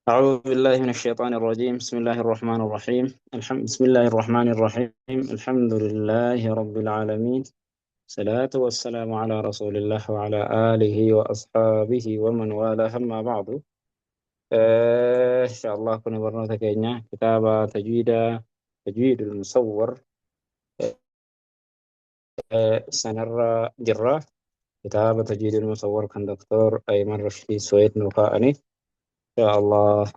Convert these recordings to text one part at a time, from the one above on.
أعوذ بالله من الشيطان الرجيم. بسم الله الرحمن الرحيم. بسم الله الرحمن الرحيم. الحمد لله رب العالمين، الصلاة والسلام على رسول الله وعلى آله وأصحابه ومن والاه. أما بعد، إن شاء الله كنا برنامج كينيا كتابة تجويد المصور. سنرى جرة كتابة تجويد المصور كان دكتور أيمن رشدي سويد نوفاني إن شاء الله.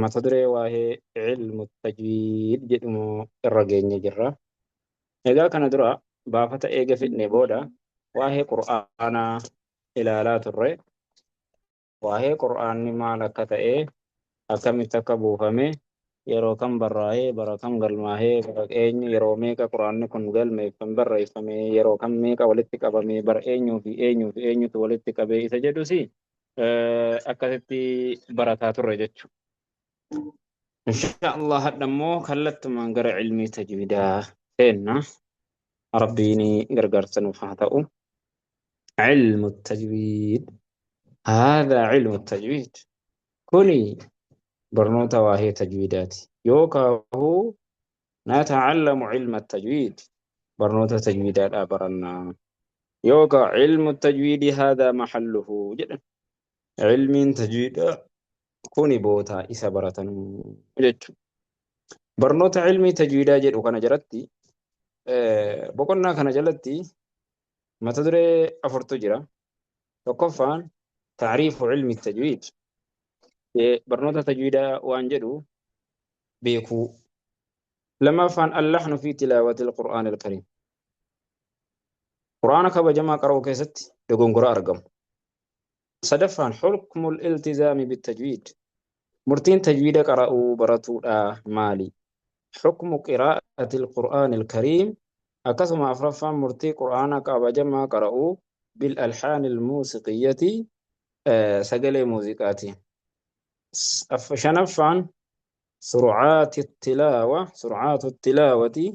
Mata duree waa'ee ilmu tajwiid jedhamu irra geenye jirra. Egaa kana dura baafata eega fidne booda waa'ee Qur'aanaa ilaalaa turre. Waa'ee Qur'aanni maal akka ta'e, akkamitti akka buufame, yeroo kam barraa'ee, bara kam galmaa'ee, bara eenyu, yeroo meeqa Qur'aanni kun galmeeffame, barreeffame, yeroo kam meeqa walitti qabame, bara eenyuu fi eenyuu fi eenyutu walitti qabee isa jedhusi akkasitti barataa turre jechuudha. Insha Allah hadha immoo kallattumaan gara ilmii tajwiidaa seenna. Rabbiin gargaarsa nuuf haa ta'u. Ilmu tajwiid. Haadha ilmu tajwiid. Kuni barnoota waa'ee tajwiidaati. Yookaan nata'allamu ilma tajwiid. Barnoota tajwiidaadhaa barannaa. Yookaan ilmu tajwiidi haadha mahalluhu jedhan. Ilmiin tajwiidaa kuni bootaa isa baratanuu jechuudha. Barnoota ilmii tajwiidaa jedhu kana jalatti, boqonnaa kana jalatti mata duree afurtu jira. Tokkoffaan taariifu ilmi tajwiid. Barnoota tajwiidaa waan jedhu beekuu. Lammaffaan allahnu fi tilaawati al-Qur'aan al-Kariim. Qur'aana kabajamaa qara'uu keessatti dogongora argamu. Sadaffaan hukmul iltizaami bittajwiid. Murtiin tajwiida qara'uu baratuudha maali? Hukmu qiraa'ati al-Qur'aan al-Kariim. Akkasuma afraffaan murtii Qur'aana kabajamaa qara'uu bil alhaan al-muusiqiyyati, sagalee muuziqaatiin. Shanaffaan sur'aati tilaawa, sur'aatu tilaawati,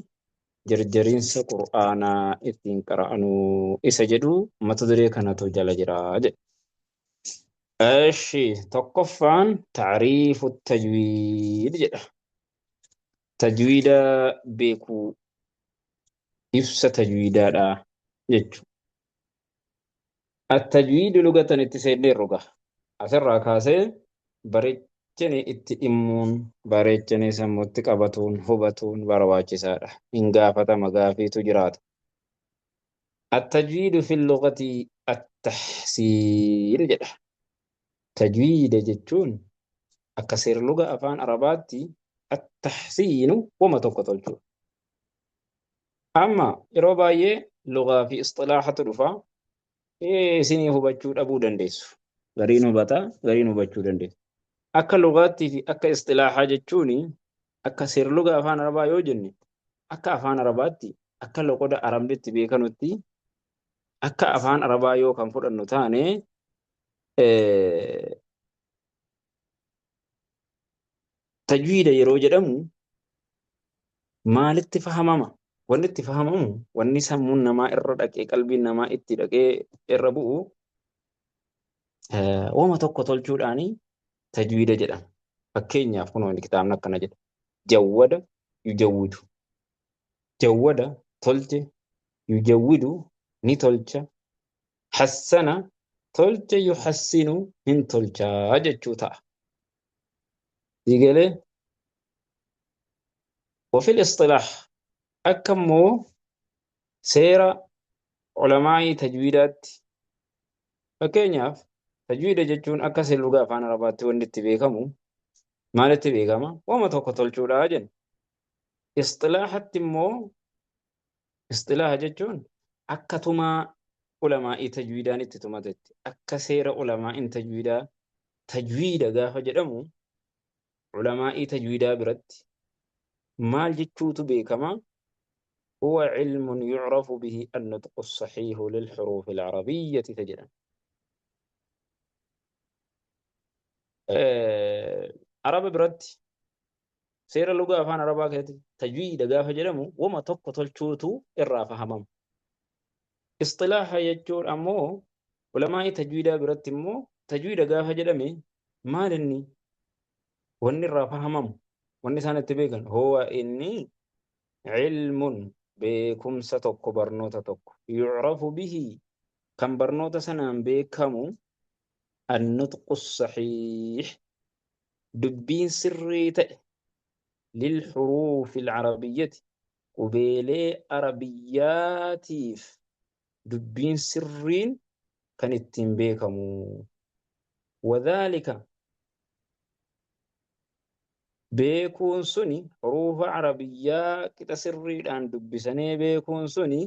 jarjariinsa Qur'aanaa ittiin qara'anuu isa jedhu mata duree kanatu jala jira jedhe. Eshi, tokkoffaan taariifu tajwiid jedha. Tajwiida beekuu, ibsa tajwiidaadha jechuudha. At-tajwiidu lugatan itti seenneerru gaha. Asirraa kaasee bareechanii itti dhimmuun, bareechanii sammuutti qabatuun, hubatuun barbaachisaadha. Hin gaafatama, gaafiitu jiraata. At-tajwiidu fi lughati at-tahsiin jedha. Tajwiida jechuun akka seerluga afaan Arabaatti at-tahsiinu wama tokko tolchuudha. Amma yeroo baay'ee lugaa fi isxilaaxatu dhufa. Isinii hubachuu dhabuu dandeessu. Gariin hubata, gariin hubachuu dandeessu. Akka lugaattii fi akka isxilaaxaa jechuun akka seerluga afaan Arabaa yoo jenne, akka afaan Arabaatti, akka loqoda Arabnitti beekanutti, akka afaan Arabaa yoo kan fudhannu taane, tajwiida yeroo jedhamu maalitti fahamama? Wanni itti fahamamu, wanni sammuun namaa irra dhaqee, qalbiin namaa itti dhaqee irra bu'u, wama tokko tolchuudhaani tajwiida jedhama. Fakkeenyaaf kunoo kitaabni akkana jedha. Jawwada yujawwidu. Jawwada tolche, yujawwidu ni tolcha, hassana tolche, yuhassinu hin tolchaa jechuu ta'a. Siigalee وفي الاصطلاح akka immoo seera ulamaa'ii tajwiidaatti, fakkeenyaaf tajwiida jechuun akka seerluga afaan Arabaatti wanni itti beekamu maalitti beekama? Wama tokko tolchuudha jenna. Isxilaaxatti immoo, isxilaaha jechuun akka tumaa ulamaa'ii tajwiidaan itti tumatetti, akka seera ulamaa'iin tajwiidaa tajwiida gaafa jedhamu ulamaa'ii tajwiidaa biratti maal jechuutu beekama? Huwa ilmun yu'rafu bihi an-nutqu as-sahihu lil-huruuf al-arabiyyati jedhan. Araba biratti seera lugaa afaan Arabaa keessatti tajwiida gaafa jedhamu wama tokko tolchuutu irraa fahamama. Isxilaaha jechuun ammoo ulamaa'ii tajwiidaa biratti immoo Tajwiida gaafa jedhame maal inni wanni irraa fahamamu wanni isaan itti beekan huwa inni cilmun beekumsa tokko barnoota tokko yucrafu bihi kan barnoota sanaan beekamu annutqu saxiix dubbiin sirrii ta'e lilxuruufi alcarabiyyati qubeelee arabiyyaatiif dubbiin sirriin kan ittiin beekamu. Wadhaalika beekuun suni huruufa arabiyyaa qixa sirriidhaan dubbisanii beekuun suni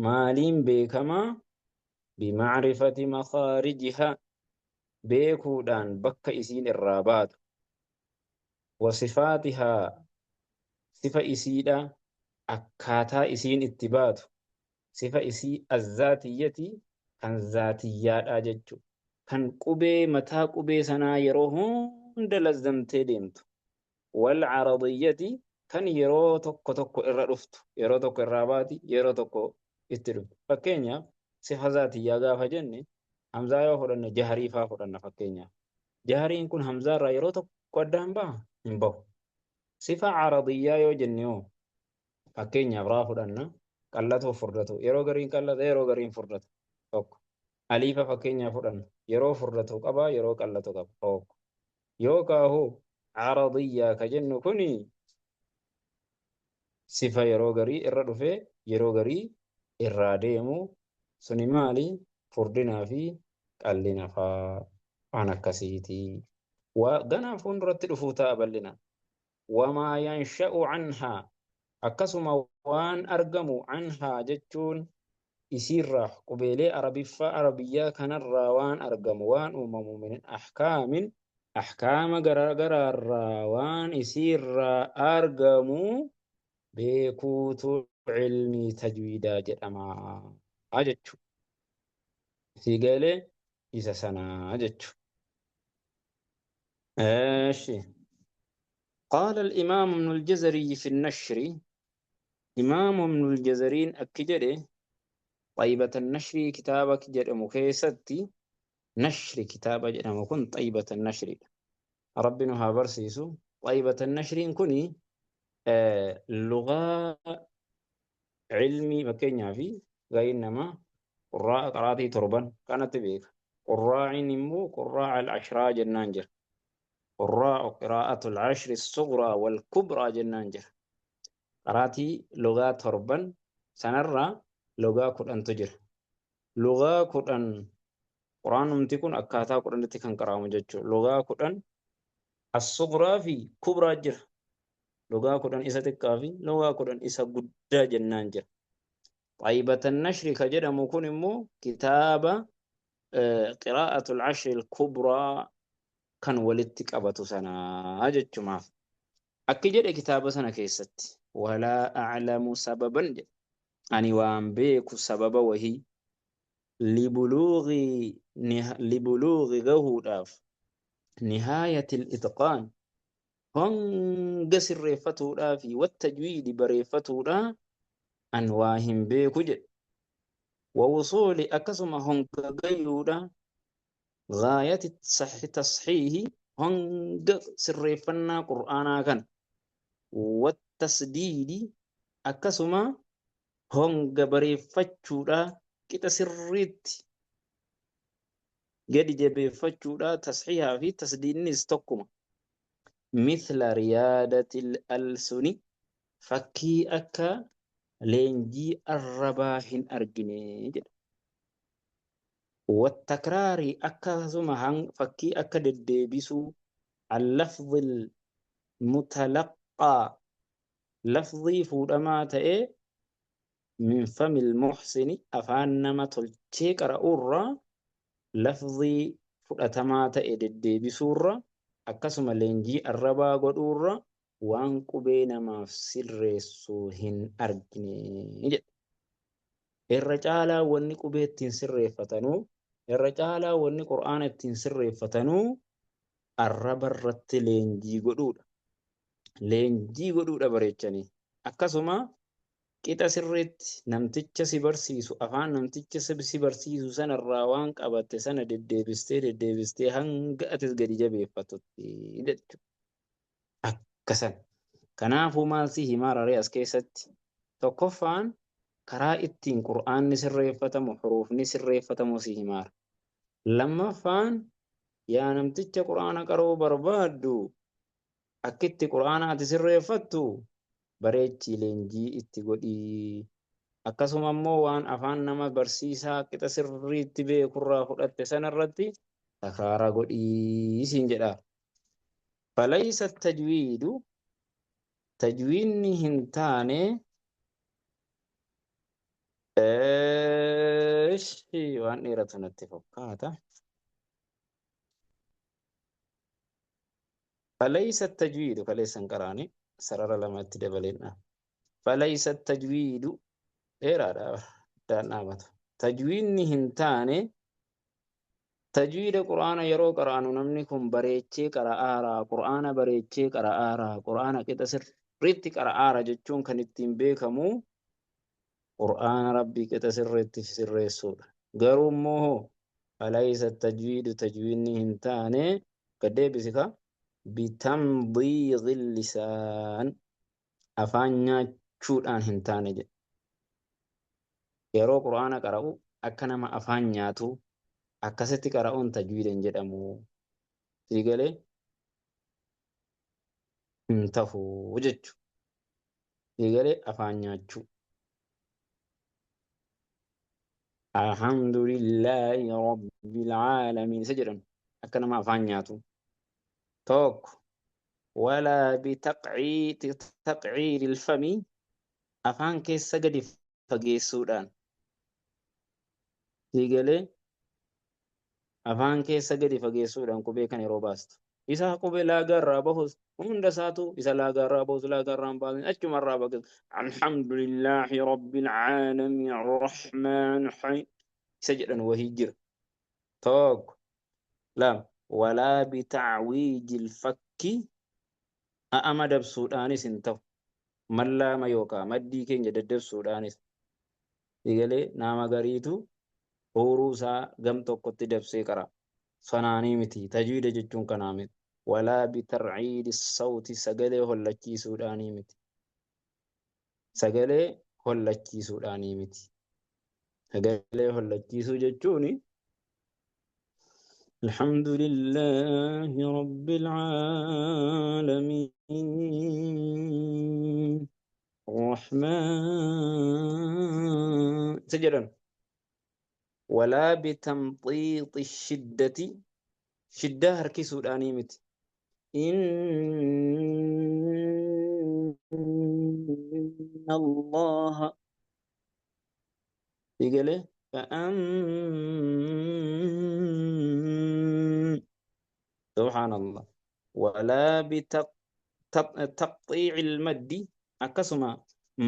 maaliin beekamaa? Bimacrifati makhaarijihaa beekuudhaan bakka isiin irraa baatu. Wasifaatihaa sifa isiidha akkaataa isiin itti baatu. Sifa isii azzaatiyyati kan zaatiyyaadhaa jechuudha. Kan qubee mataa qubee sanaa yeroo hunda lazzamtee deemtu. Wal caradiyyati kan yeroo tokko tokko irra dhuftu. Yeroo tokko irraa baati, yeroo tokko itti dhuftu. Fakkeenyaaf sifa zaatiyyaa gaafa jenne hamzaa yoo fudhanne jaharii faa fudhanna fakkeenyaaf. Jahariin kun hamzaa irraa yeroo tokko addaan baha hin bahu. Sifa caradiyyaa yoo jenne hoo fakkeenyaaf raa fudhanna qallatoo furdatu yeroo gariin qallata yeroo gariin furdata tokko. Aliifa fakkeenyaaf fudhanna yeroo furdatu qaba yeroo qallatu qaba tokko. Yoo kaahu caradiyyaa ka jennu kuni sifa yeroo garii irra dhufee yeroo garii irraa deemu suni maali? Furdinaa fi qallina faa waan akkasiiti. Waa ganaa fuulduratti dhufuu ta'a bal'inaan. Wamaa yansha'u canhaa akkasuma waan argamu canhaa jechuun isiirraa qubeelee arabiffaa arabiyyaa kanarraa waan argamu waan uumamu min ahkaamin ahkaama garaagaraarraa waan isiirraa argamu beekuutu cilmii tajwiidaa jedhama jechuudha. Sii galee isa sanaa jechuudha. Eeshi. قال الإمام ابن الجزري في النشر إمام ابن الجزرين أكجده طيبة النشر كتابك جدمو كيستي نشر كتابة جدمو كن طيبة النشر ربنا ها برسيسو طيبة النشر كني لغة علمي مكينيا في غير قراء قراتي تربا كانت بيك قراء نمو قراء العشرة جنانجر قراء قراءة العشر الصغرى والكبرى جنانجر قراتي لغة تربا سنرى لغة قرآن تجر لغة قرآن قرآن متكون أكاتا قرآن تكن قرآن جتشو لغة قرآن الصغرى في كبرى جر لغة قرآن إسا تكافي لغة قرآن إسا قد جنانجر طيبة النشر كجد مكون مو كتابة قراءة العشر الكبرى كان ولدتك أبتو سنة أجتشو أكجد كتابة سنة كيست ولا أعلم سببا أني وان بيك سبب وهي لبلوغ غهوداف نهاية الإتقان هنگ سرفتودا في والتجويد بريفتودا أنواهم بيك جد ووصول أكسم هنگ غيودا غاية تصحيح هنگ سرفنا قرآنا كان والتسديد أكسم هنگ بريفتودا كتا سريت قد جبيفتودا تصحيحها في تسديد نستقم مثل ريادة الألسن فكي أكا لينجي الرباهن أرجني والتكرار أكا ثم فكي أكا ددبسو اللفظ المتلقى لفظي فودما تأي من فم المحسن أفان ما تلتشيك رأورا لفظي فودما تأي ددبسورا akkasuma leenjii arrabaa godhuurra waan qubee namaaf sirreessu hin argine jedha. Irra caalaa wanni qubee ittiin sirreeffatanuu irra caalaa wanni qur'aana ittiin sirreeffatanuu arraba irratti leenjii godhuudha. Leenjii godhuudha bareechanii. Akkasuma Qixa sirriitti namticha si barsiisu afaan namticha si barsiisu sanarraa waan qabatte sana deddeebistee deddeebistee hanga atis gadi jabeeffatutti jechuudha. Akkasan. Kanaafuu maal si himaa raree as keessatti? Tokkoffaan karaa ittiin Qur'aanni sirreeffatamu, huruufni sirreeffatamu si himaara. Lammaffaan yaa namticha Qur'aana qaruu barbaaddu akkitti Qur'aana ati sirreeffattu bareechii leenjii itti godhii. Akkasuma immoo waan afaan nama barsiisaa qixa sirriitti beekurraa fudhatte sanarratti takraara godhii siin jedha. Falaysa tajwiidu tajwiidni hin taane eeshi waan dheeratu natti fakkaata. Falaysa tajwiidu kaleessan qaraani sarara lamatti dabaleenna. Falaysa tajwiidu dheeraadha daan dhaabatu. Tajwiidni hin taane tajwiida Qur'aana yeroo qaraanu namni kun bareechee qara'aara, Qur'aana bareechee qara'aara, Qur'aana qixa sirriitti qara'aara jechuun kan ittiin beekamu Qur'aana Rabbii qixa sirriitti sirreessuudha. Garuu immoo falaysa tajwiidu tajwiidni hin taane gad deebisi ka bitamdiiqi lisaan afaan nyaachuudhaan hin taane jedhe. Yeroo Qur'aana qara'u akka nama afaan nyaatu akkasitti qara'uun tajwiida hin jedhamu. Sii galee hin tahu jechu. Sii galee afaan nyaachuu. Alhamdulillahi rabbil aalamiin isa jedhan akka nama afaan nyaatu. Tokko walaa bitaqciiril fami afaan keessa gadi fageessuudhaan. Sii galee afaan keessa gadi fageessuudhaan qubee kan yeroo baastu. Isa qubee laagaa irraa bahus hunda isaatu isa laagaa irraa bahus laagaa irraa hin baasin achuma irraa bagus. Alhamdulillahi rabbil aalamiin arrahmaan rahiim isa jedhan wahii jira. Tokko lama walaa bitacwiijil fakki a'ama dabsuudhaanis hin ta'u. Mallaama yookaan maddii keenya daddabsuudhaanis. Egalee nama gariitu huuruu isaa gam tokkotti dabsee qara. Sanaanii miti. Tajwiida jechuun kanaa miti. Walaa bitarciidi sawti sagalee hollachiisuudhaanii miti. Sagalee hollachiisuudhaanii miti. Sagalee hollachiisuu jechuun Alhamdulillahi rabbil aalamiin Rahmaan isa jedhan walaa bitamxiixi shiddati shiddaa harkisuudhaanii miti. Inna Allaha Egalee subhaanallah walaa bitaqxiicil maddi akkasuma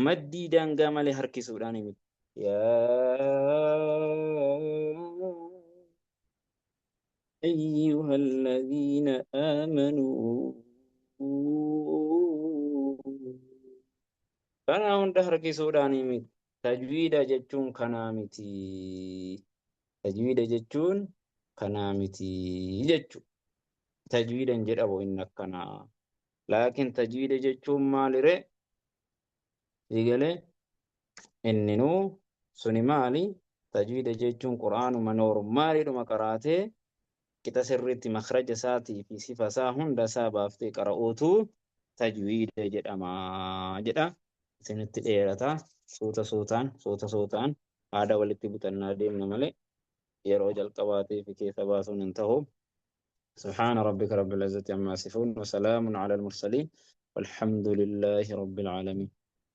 maddii daangaa malee harkisuudhaan miti. Yaa أيها الذين آمنوا kana hunda harkisuudhaan miti. Tajwiida jechuun kanaa miti. Tajwiida jechuun kanaa miti jechuudha. Tajwiida hin jedhamu inni akkanaa. Laakiin tajwiida jechuun maaliree? Egalee inninuu suni maali? Tajwiida jechuun Qur'aanuma noormaaliidhuma qaraatee qixa sirriitti makhraja isaatii fi sifa isaa hunda isaa baaftee qara'uutu tajwiida jedhama jedha. Isinitti dheerata. Suuta suutaan suuta suutaan haada walitti butannaa deemna malee yeroo jalqabaatii fi keessa baasuun hin ta'u. سبحان ربك رب العزة عما يصفون وسلام على المرسلين والحمد لله رب العالمين.